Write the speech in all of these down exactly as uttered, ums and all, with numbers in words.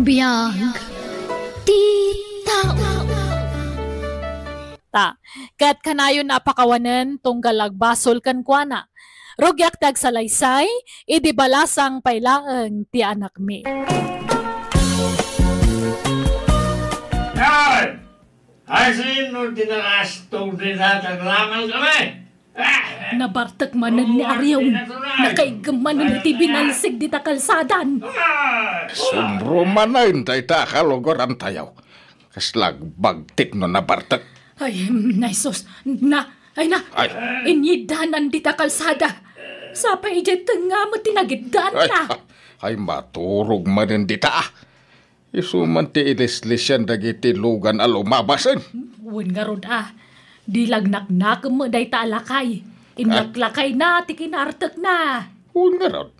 Biag ti tao. Ta, ket kanayon a pakawanen tunggal agbasol kenkuana. Rugiak ti agsalaysay, idi balasang pay laeng ti anakmi. Ay! Ay, sino ti nakastog ni Tatang Laman kami? Nabartek manen ni Arion. Nakaiggem manen iti binalsig dita kalsadan. Sumbro manen dayta a kalugarantayo. Kasla agbagtit no nabartek. Ay, mm, ay sus. Na, ay na. Ay. Inyiddanan dita kalsada. Sapay idiay tengnga met ti nagiddaanna. Ay, ay, maturog manen dita, ah. Isu man ti ilislisian dagiti lugan a lumabasen. Wen ngarud a, di lagnaknakem met dayta a lakay. Inlaklakayna ti kinaartekna. Wen ngarud,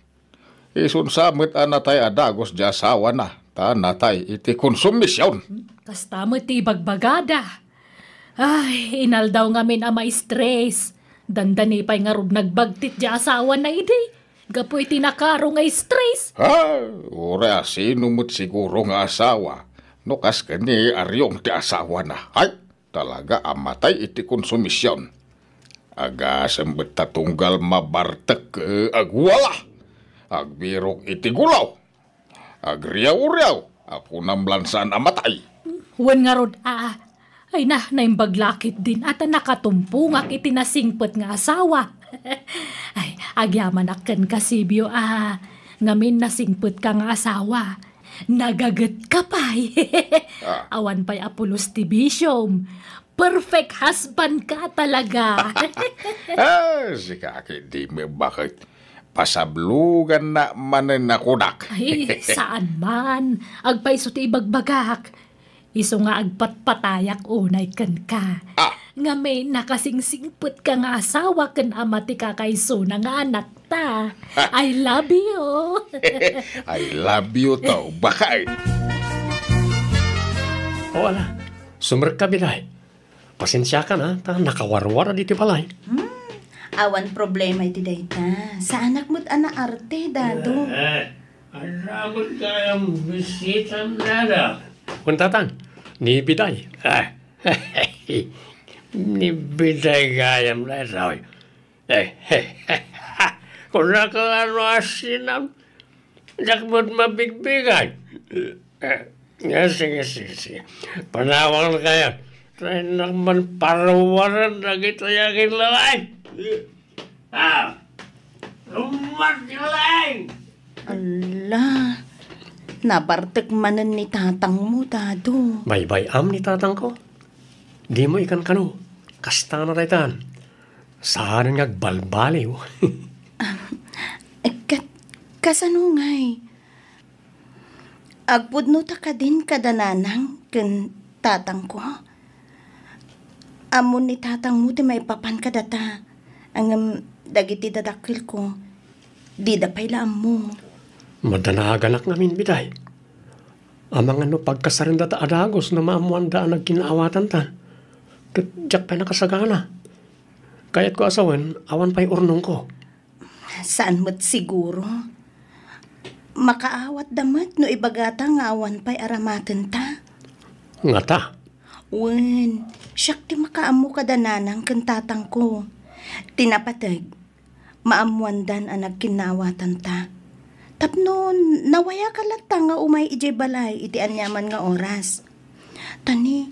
isun sa met a natay a dagus di asawana, ta natay iti konsumision. Kasta met ti ibagbagada. Ay, inaldaw ngamin a maistres. Dandani pay ngarud nagbagtit di asawana idi. Gapu iti nakaro nga stress. Ha? Uray a sino met siguro nga asawa no kas ken ni Arion ti asawana. Ay, talaga a matay iti konsumision. Agasem met ta tunggal mabartek, eh, agwala. Agbirok iti gulaw. Agriaw-riaw, apo namlan saan a matay. Wen ngarud, a, ay na, naimbag la ketdin a ta nakatumpongak iti nasingpet nga asawa. Ay, agyamanak kenka, Sibio, a, ngamin nasingpetka nga asawa. Nagagetka pay. Ah. Awan pay a pulos ti bisiom. Perfect husband ka talaga. Ah, sika, ket di met baket. Pasabloganna manen a kunak. Ay, saan man. Agpayso ti ibagbagak. Isu nga agpatpatayak unay kenka. Ah. Ngamin, nakasingsingpetka nga asawa ken ama ti kakaysona nga anakta. Ah. I love you. I love you too, baket. O, ala, sumrekka, Biday. Pasensiakan, a, ta nakawarwar ditoy balay. Hmm, awan problema iti dayta. Saanak met a naarte, Dado. Eh, ania met gayam bisitam, Dado? Kun, Tatang, ni Biday. Ah, ni Biday gayam daytoy. Eh, kunaka nga no asinan, diak met mabigbigan. Eh, eh, sige, sige, sige. Panawankayo. Tay naman paruwaran dagiti aginlalaing. Ah! Rumbak ti laing! Ala, nabartek manen ni tatangmo, Dado. Baybay-am ni tatangko. Dimo ikankano. Kasta na daytan. Saan nga agbalbaliw. Ket kasano ngay? Agpudno ta kadin kada nanang ken tatangko? Ammon ni tatangmo ti maipapan kadata, ngem dagiti dadakkelko, dida pay la ammo. Madanaganak ngamin, Biday. Amangan no pagkasarenda ta a dagus no maammoanda a nagkinnaawatanta. Ket diak pay nakasagana. Kayatko a sawen, awan pay urnongko. Saan met siguro. Makaawatda met no ibagata nga awan pay aramatenta. Ngata? Wen, siak ti makaammo kada nanang ken tatangko. Ti napateg, maammoandan a nagkinnaawatanta. Tapno nawayakan latta nga umay idiay balay iti aniaman nga oras. Ta ni,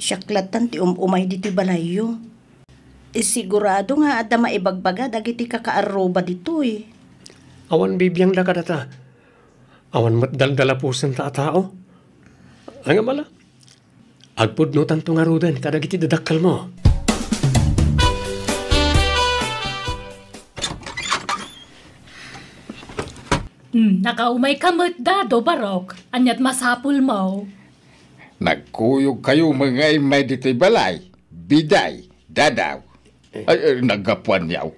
siak lattan ti um-umay ditoy balayyo. Sigurado nga adda maibagbaga dagiti kakaarruba ditoy. Awan bibiangda kadata. Awan met daldalapusenta a tao. Ngem ala, agpudnotanto ngaruden kadagiti dadakkelmo. Hmm, nakaumayka met, Dado Barok. Ania't masapulmo? Nagkuyogkayo ngay immay ditoy balay, Biday, Dadaw. Ay, ay, naggapuanyo.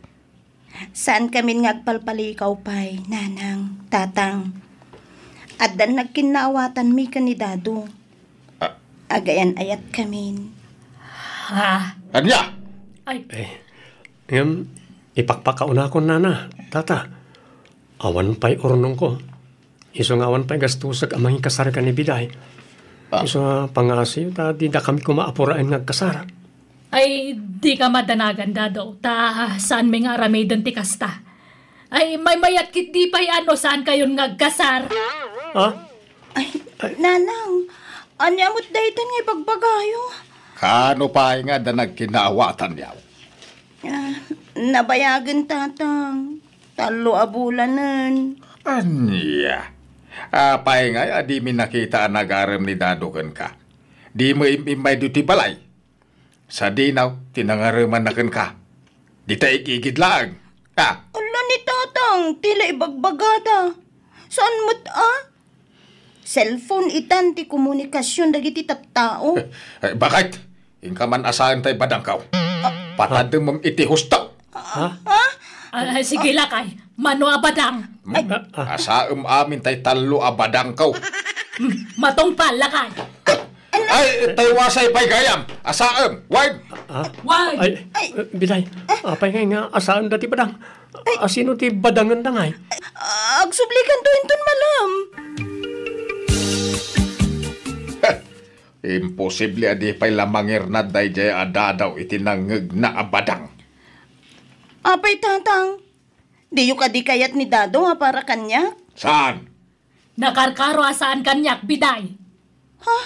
Saankamin nga agpalpalikaw pay, Nanang, Tatang. Addan nagkinnaawatanmi ken ni Dado. Ah. Agayan-ayatkamin. Ah. Ania? Ay. Eh, ngem, ipakpakaunakon, Nana, Tata. Awan pay urnongko. Isu nga awan pay gastusek a mangikasar ken ni Biday. Ah. Isu nga pangngaasim ta didakami koma a puraen nga agkasar. Ay, dika madanagan, Dado, ta saanmi nga aramiden ti kasta. Ay, maymayat ketdi pay a no saankayon nga agkasar. Ha? Ay, Ay. Nanang, ania met daytan nga ibagbagayo? Kaano pay nga adda nagkinaawatanyo? Ah, nabayagen, Tatang. Tallo a bulanen. Ania? Apay ngay a dimi nakita a nagarem ni Dado kenka? Dimo im-immay ditoy balay? Sadino ti nangaremanna kenka? Dita igigid laeng. Ah. Ala ni Tatang, ti la ibagbagada. Saan met a? Cellphone itan ti komunikasion dagiti tattao. Eh, bakit? Inka man asaen tay badangko. Ah. Patademem iti husto. Ha? Ah, sige, lakay. Mano a badang? Hmm? Ay. Ah, ah. Asaem amin tay tallo a badangko. Hmm, matungpal, lakay. Ay, tay wasay pay gayam. Asaem, wine. Ah? Wine. Ay, Ay. Eh, Biday, apay ngay nga asaen dati badang? Ay. Asino ti badangen da ngay? Ah, agsublikanto inton malem. Imposible a di pay la mangirnad daydiay a Dado iti nangngegna a badang. Apay, Tatang? Diyo kadi kayat ni Dado a para kaniak? Saan? Nakarkaro a saan kaniak, Biday. Ha?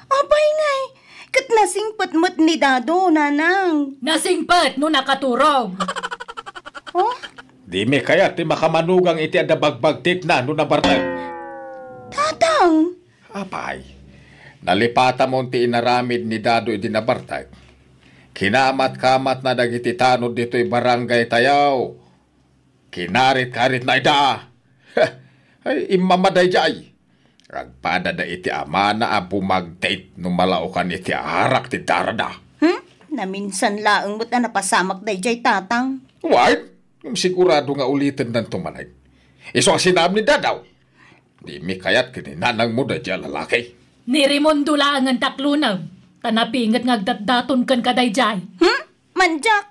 Apay ngay, ket nasingpet met ni Dado, Nanang. Nasingpet no nakaturog. Oh? Dimi kayat ti makamanugang iti adda bagbagtikna no nabartek. Tatang! Apay, nalipatamon ti inaramid ni Dado idi nabartek. Kinamat-kamatna dagiti tanod ditoy barangay tayo. Kinarit-karitna ida. Ay, immama daydiay. Agpadada iti amana a bumagtit no malaokan iti arak ti darada. Hmm? Naminsan laeng met a napasamak daydiay, Tatang. Wait, sigurado nga ulitennanto manen. Isu a sinaam ni Dado. Dimi kayat ken ni nanangmo daydiay a lalaki. Ni Raimundo laengen taklonam, ta napinget nga agdatdaton kenka daydiay. Hmm? Mandiak!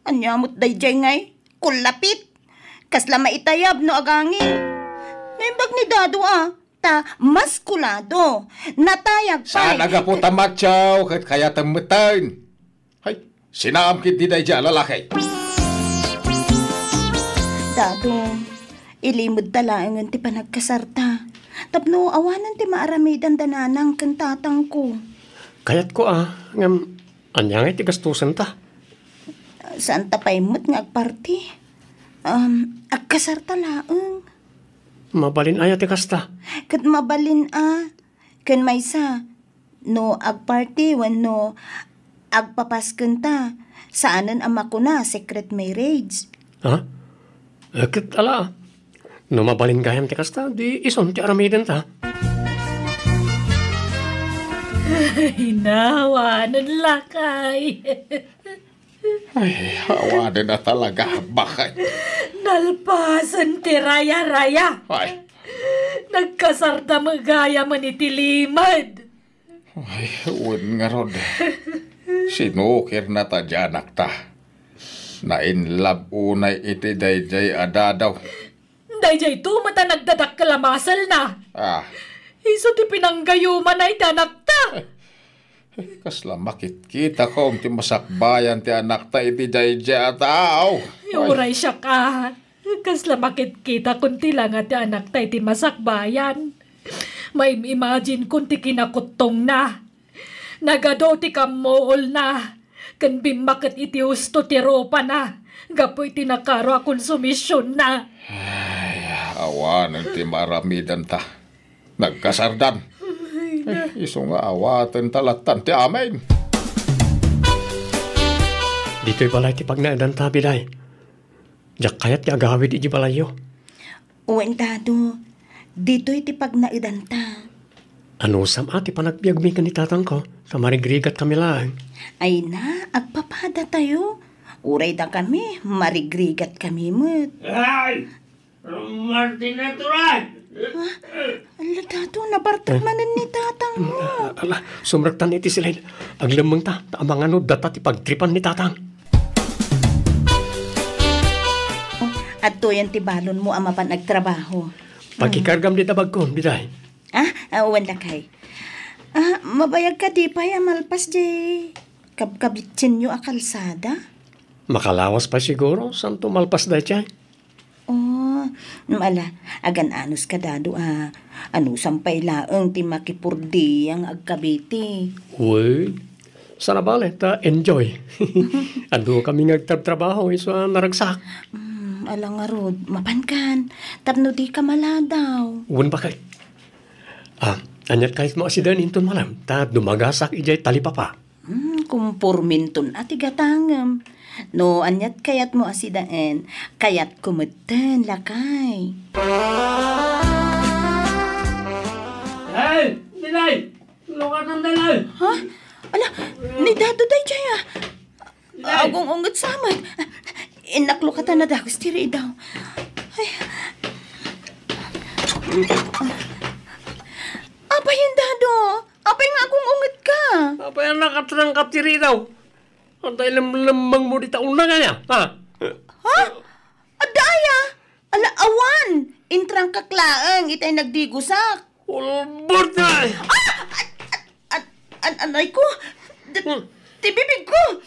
Ania met daydiay ngay? Kullapit! Kasla maitayab no agangin. Naimbag ni Dado a, ta maskulado. Natayag pay. Saan a gapu ta macho ket kayatem metten. Hay, sinaam ketdi daydiay a lalaki. Dado, ilimedta laengen ti panagkasarta. Tapno awanen ti maaramidanda nanang ken tatangko. Kayatko a, ngem ania ngay ti gastosenta? Saanta pay met nga agparti. Um, agkasarta laeng. Mabalin aya ti kasta? Ket mabalin a. Ken maysa, no agparti wenno agpapaskenta, saanen a makuna a secret marriage. Ha? Eh, ket ala, no mabalin gayam ti kasta, di isun ti aramidenta. Ay, nawanen lakay. Ay, awanen a talaga, bakit? Nalpasen ti raya-raya. Ay. Nagkasarda met gayamen iti limed. Ay, wen ngarud. Sinukirna ta di anakta. Na-in love unay iti daydiay a Dado. Daydiay to met a nagdadakkel a maselna. Ah. Isu ti pinanggayumana iti anakta. Kasla makitkitakon ti masakbayan ti anakta iti daydiay a tao. Ay. Uray siak a. Kasla makitkitakon ti langa ti anakta iti masakbayan. Maim-imaginkon ti kinakutongna. Nagadu ti kammuolna, ken bimmaket iti husto ti rupana gapu iti nakaro a konsumisionna. Ay, awanen ti maaramidanta. Nagkasardan. Ay, na. Eh, isu nga awatenta lattan ti amin. Ditoy balay ti pagnaedanta, Biday. Diak kayat ti agawid iti balayyo. Wen, Dado, ditoy ti pagnaedanta. Anusam a ti panagbiagmi ken ni tatangko, ta marigrigat kami laeng. Ay na, agpapadatayo. Uray dakami, marigrigat kami met. Ay! Martin Natural! Ah, ala, Dado, nabartek manen ni tatangmo. Ala, sumrektan iti silin. Aglemmengta, ta amangan no data ti pagtripan ni tatang. Adtoyen ti balonmo a mapan agtrabaho. Pakikargam dita bagko, biday. Ah, ah, wen lakay. Ah, mabayag kadi pay a malpas diay kabkabitsenyo a kalsada? Makalawas pay siguro, santo malpas daydiay. Oh, ala, agan-anos ka, Dado, a. Anusam pay laeng ti makipurdiang agkabiti. Wen, saan a bale, ta enjoy. Adu kami nga agtrabtrabaho, isu a naragsak. Hmm, ala ngarud, mapankan, tapno dika maladaw. Wen, bakit? Ah, aniat kayatmo a sidaen inton malem, ta dumagasak idiay talipapa. Hmm, kumporminton a ti gatangem. No aniat kayatmo a sidaen, kayatko metten, lakay. Hey! Dilay! Lukatan, Dilay! Ha? Ala, ni Dado daydiay, ah. Dilay! Agung-unget sa met. Innak lukatan a dagus ti ridaw. Ay. Apay, Dado? Apay nga agung-unget ka? Apay a nakatrangkap ti ridaw? Anta ilemlemmengmo dita una kaniak, ha? Ha? Adda aya? Ala, awan! Intrangkak laeng itay nagdigusak. Ulbod na! Ah! An, an, an, anay ko! D-, Hmm. Ti bibig ko!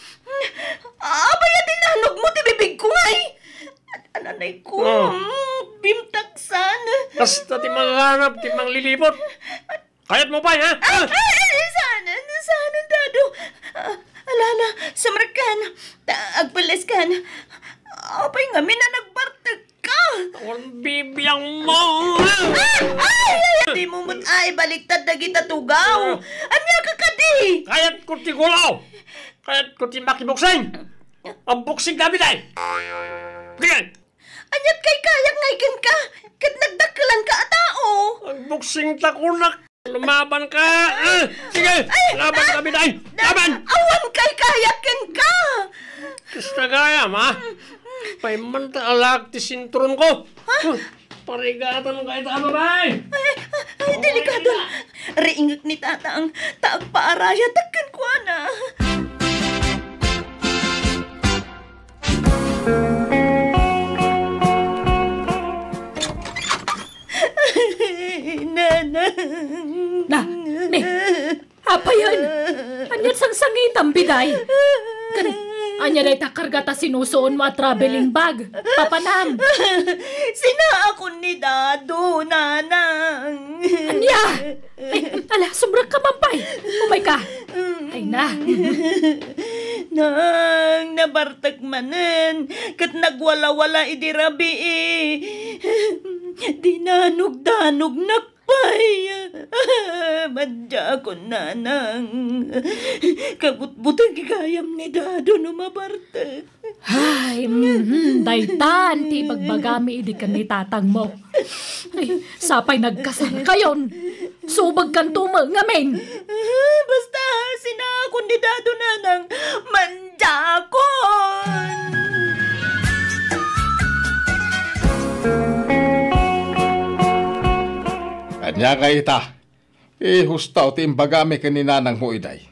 Apay a dinanogmo ti bibig ko, ngay? An, an, anay ko! Hmm. Mm, bimtaksan! Basta ti manganap, ti manglilipot. Kayatmo pay, ha? Ay, ay, ay, saan, saan, Dado? Ah, ala, ala, sumrekkan. Ta-, agpelleskan. Apay ngamin a nagbartek ka? Ang bibiang mo! Ah, ay, ay, ay, di mo met ay baliktad dagita tugaw. Ah. Ania ka kadi? Kayat ko ti gulaw. Kayat ko ti makiboksing. Ang boksing kami, tay. Sige. Aniat kay kayak ngay kenka? Ket nagdakkelan ka a tao. Ang boksing ta kunak. Lumaban ka! Ah! Sige! Ay! Laban kami, day! Laban! Awan kay kayak kenka! Kasta gayam, ha? Payman ta alag ti sinturon ko! Ha? Parigatan ka ita, babay! Ay, ay, ay, delikado! Riingek ni Tatang, ta agpaarayatak kenkuana. Nanang. Na, ni, apayen? Aniat sangsangitam, biday? Ken, ania dayta karga ta sinusuonmo a traveling bag? Papanam? Sinaakon ni Dado, Nanang. Ania? Ay, ala, sumrekka man pay. Umayka. Ay na. Nang, nabartek manen, ket nagwalawala idi rabii. Dinanogdanognak pay. Madiakon, Nanang. Kabutbuteng gayam ni Dado no mabartek. Ay, mhm, daytan ti ibagbagami idi ken ni tatangmo. Ay, sapay nagkasarkayon. Subagkanto met ngamin. Basta, sinaakon ni Dado, Nanang, mandiakon. Ania ngay ita? Ihustaw ti imbagami ken ni nanangmo iday.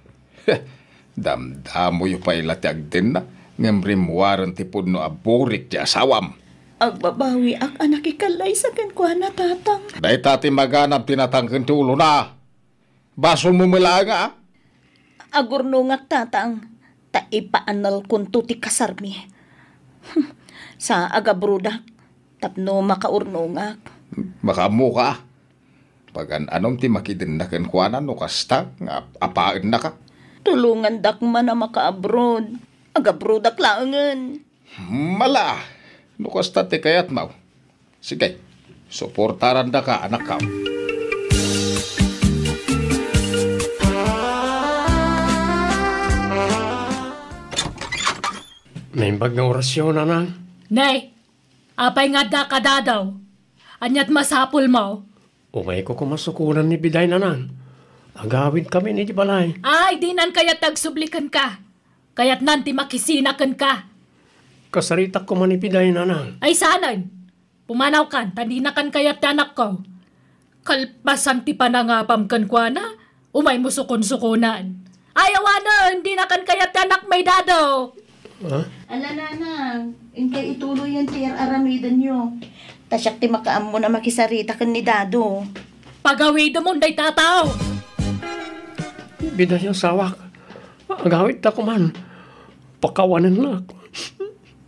Damdamoyo pay la ti agdenna, ngem rimmuaren ti pudno a burik ti asawam. Agbabawiak a nakikallaysa kenkuana, Tatang. Dayta ti maganam ti natangken ti ulona. Basolmo met laeng, a? Agurnongak, Tatang, ta ipaanelkonto ti kasarmi. Sa agabrodak tapno makaurnongak. Makaammoka. Pagan-anom ti makidenna kenkuana no kasta nga ap-, apaennaka? Tulongandak man a makaabroad. Agabroadak laengen. Mala, no kasta ti kayatmo. Sige, suportarandaka, anakko. Naimbag nga orasyon, nanang. Nay, apay nga adda kadadaw? Aniat masapulmo? Umayko koma sukonan ni biday, nanang. Agawidkami idiay balay. Ay, dinan kayat ti agsubli kenka. Kayatnan ti makisina kenka. Kasaritak koma ni biday, nanang. Ay, saanen. Pumanawkan, ta dinakan kayat ti anakko. Kalpasan ti panangapam kenkuana, umaymo sukonsukonan. Ay, awanen, dinakan kayat ti anakmi, Dado. Ha? Ala, nanang, inkay ituloyen ti ar-aramidenyo. Ta siak ti makaammon a makisarita ken ni Dado. Pagawidemon dayta a tao! Biday, asawak. Agawidta koman. Pakawanennak.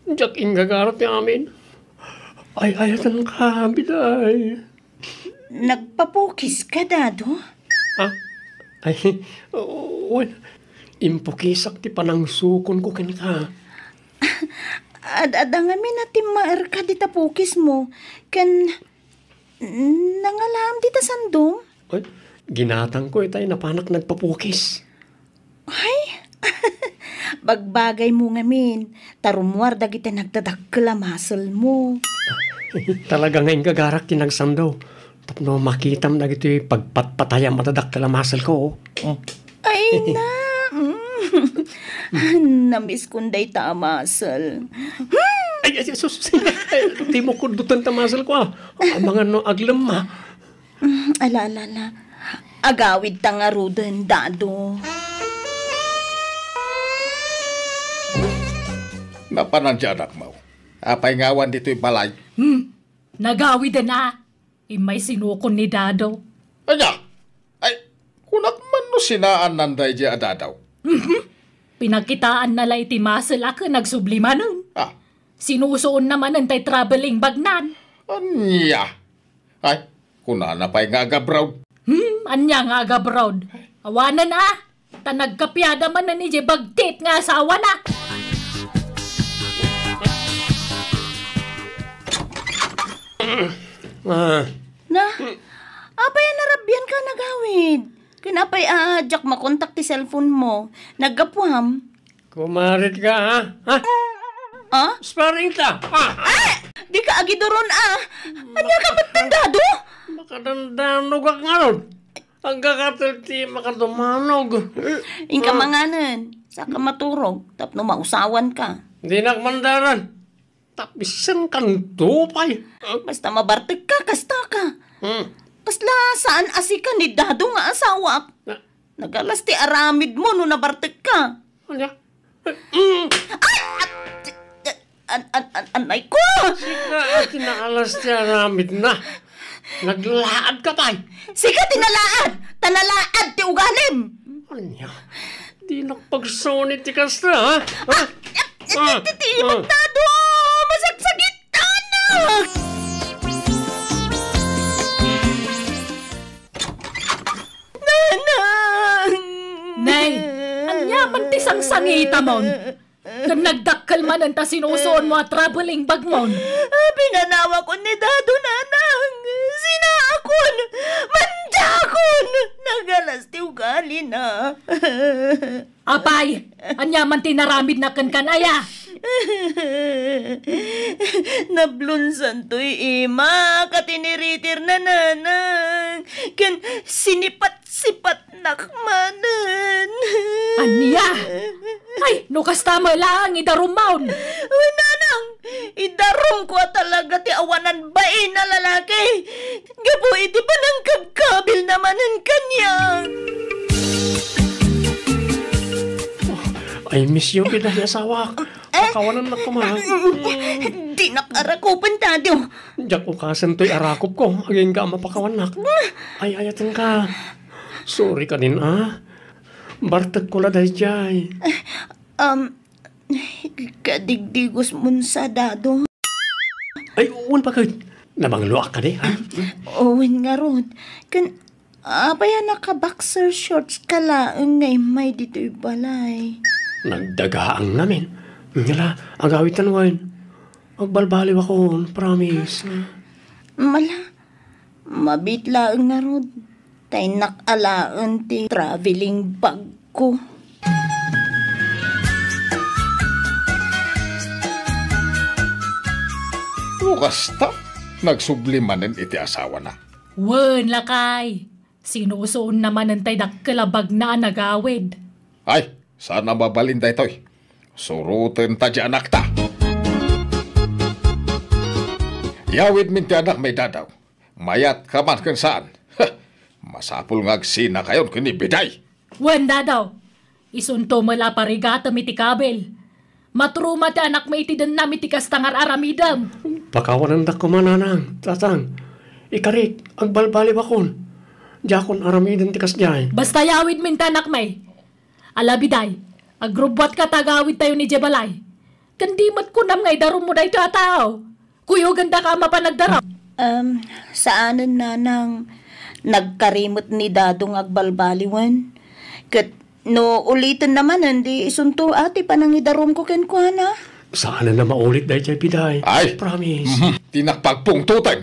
Diak inggagara ti amin. Ay-ayatenka, biday. Nagpapukiska, Dado? Ah? Ay, wen, impukisak ti panangsukonko kenka. Ad-adda ngamin a timmaerka dita pukismo, ken nangalaam dita sandom? Ay, ginatangko itay napanak nagpapukis. Ay, bagbagaymo ngamin, ta rummuar dagiti nagdadakkel a muscle-mo. Talaga nga inggagarak ti nagsando tapno makitam dagitoy pagpatpatayam a dadakkel a muscle-ko. Mm. Ay, na. Mm. Namiskon dayta a muscle. Ay, ay, sus, sus. Ay, dimo kuddutan ta muscle-ko, ah. Amangan no aglemma. Mm, ala, ala, ala. Agawidta ngaruden, Dado. Napanan ti anakmo. Apay nga awan ditoy balay? Hmm, nagawiden a. Immay sinukon ni Dado. Ania? Ay, kunak man no sinaannan daydiay a Dado. Mhm. Pinakitaanna la iti muscle-ak ken nagsubli manen. Ah. Sinusuonna manen tay traveling bag-nan. Ania? Ay, kunana pay nga agabroad. Hmm, ania nga agabroad? Awanen a, ta nagkapiada manen idiay bagtit nga asawana. Ah. Na, apay a narabianka a nagawid? Ken apay a diak makontak ti cellphone-mo? Naggapuam? Kumarit ka, ha? Ha? Ah? Sparring ta. Ah! Ah! Dika agiduron, ah! Ania ka met, Dado? Makadandanog ak ngarud. Agkakatel ti makadumanog. Inka manganen, saka maturog, tapno mausawan ka. Dinak mandaran. Tapisenkanto pay. Basta mabartek ka, kasta ka. Hmm. Kasla saan a sika ni Dado nga asawak. Na- Nagalas ti aramidmo no nabartek ka. Ania? Mm. Ay! At, an, an, an, anay ko! Sika a ti nakalas ti aramidna. Naglaad ka pay. Sika ti nalaad! Ta nalaad ti ugalim! Ania? Dinak pagsuni ti kasta, ha? Ha? Ah! Ah! Ti, ti, ti, ah! Dado! Masagsagitan! Nanang! Nay, ania man ti sangsangitamon? Ken nagdakkel manen ta sinusuonmo a traveling bagmon. Ah, pinanawakon ni Dado, Nanang. Sinaakon! Mandiakon! Nagalas ti ugalina. Apay, ania man ti naramidna kenkan aya? Nablonsantoy ima ket iniritirna, Nanang. Ken sinipat-sipatnak manen. Ania? Ay, no kasta met laeng, idarumon. Uy, Nanang, idarumko a talaga ti awanan bain a lalaki. Gapu iti panangkabkabilna manen kaniak. I miss you, biday, asawak. Eh? Pakawanennak koma. Dinak arakupen, Dado. Diak ukasen toy arakupko, agingga a mapakawannak. Ay-ayatenka. Sorry kadin, ah. Bartekko la daydiay. Um, kadigdigos mon sa, Dado. Ay, wen paket. Nabangloak kadi, ha? Wen ngarud. Ken, apay a naka-boxer shorts ka laeng nga immay ditoy balay? Nagdagaang ngamin. Ngala, agawid tan wen. Agbalbaliwakon, promise. Mala, mabiit laeng ngarud. Ta innak alaen ti traveling bag ko. No kasta, nagsubli manen iti asawana. Wen, lakay. Sinusuonna manen tay dakkel a bagna a nagawid. Ay, saan a mabalin daytoy. Suroten ta di anakta. Yawidmin ti anakmi, Dado. Mayat ka man ken saan. Masapul nga agsinakayon ken ni Biday. Wen, Dado. Isunto met la parigatem iti kabil. Matruma ti anakmi iti dennam iti kasta nga ar-aramidem. Pakawanendak koma, nanang, tatang. Ikarik, agbalbaliwakon. Diakon aramiden ti kasdiay. Basta yawidmin ti anakmi. Ala, Biday, agrubbuatka ta agawidtayo idiay balay. Ken di met kunam nga idarummo daytoy a tao. Kuyogandaka a mapan agdarum. Em, saanen, nanang, nagkari met ni Dado nga agbalbaliwen. Ket no ulitenna manen, di isunto a ti panangidarumko kenkuana. Saanen a maulit daytoy, Biday. Ay! Promise. Mhm. Ti nakpagpungtoten.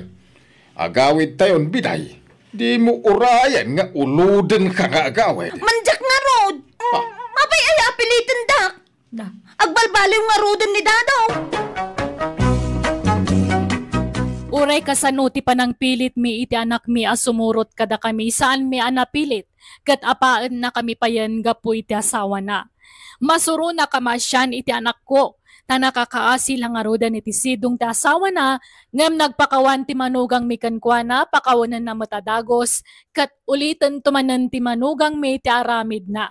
Agawidtayon, Biday. Dimo urayen nga ulodenka nga agawid. Mandiak ngarud. Ah. Apay aya a pilitendak? Na. Agbalbaliw ngaruden ni Dado. Uray kasano ti panangpilitmi iti anakmi a sumurot kadakami, saanmi a napilit, ket apaennakami payen gapu iti asawana. Masuronakami a sian iti anakko, ta nakakaasi la ngaruden iti sidong ti asawana, ngem nagpakawan ti manugangmi kenkuana, pakawanenna met a dagus, ket ulitento manen ti manugangmi ti aramidna.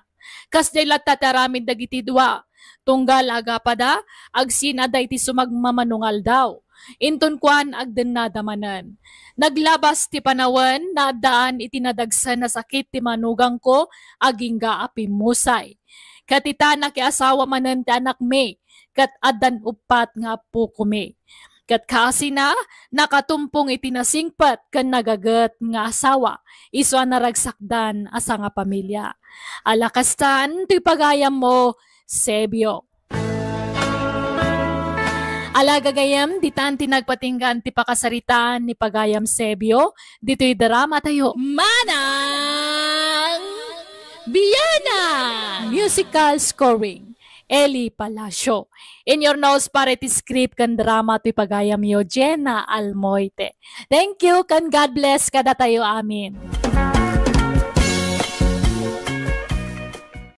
Kasdiay latta ti aramid dagiti dua. Tunggal agapada, agsinada iti sumagmamano nga aldaw. Inton kuan, agdennada manen. Naglabas ti panawen, naaddaan iti nadagsen a sakit ti manugangko, agingga a pimmusay. Ket ita, nakiasawa manen ti anakmi, ket addan uppat nga appokomi. Ket kaasina, nakatumpong iti nasingpet ken nagaget nga asawa, isu a naragsakdan a sangapamilia. Ala kastan ti pagayammo, Sebio. Ala gagayem, ditan ti nagpatinggaan ti pakasaritaan ni pagayam Sebio, ditoy drama tayo. Manang Biana! Musical scoring, Eli Palacio. In your nose para iti script ken drama ti pagayamyo, Jenna Almoite. Thank you, ken God bless kadatayo amin.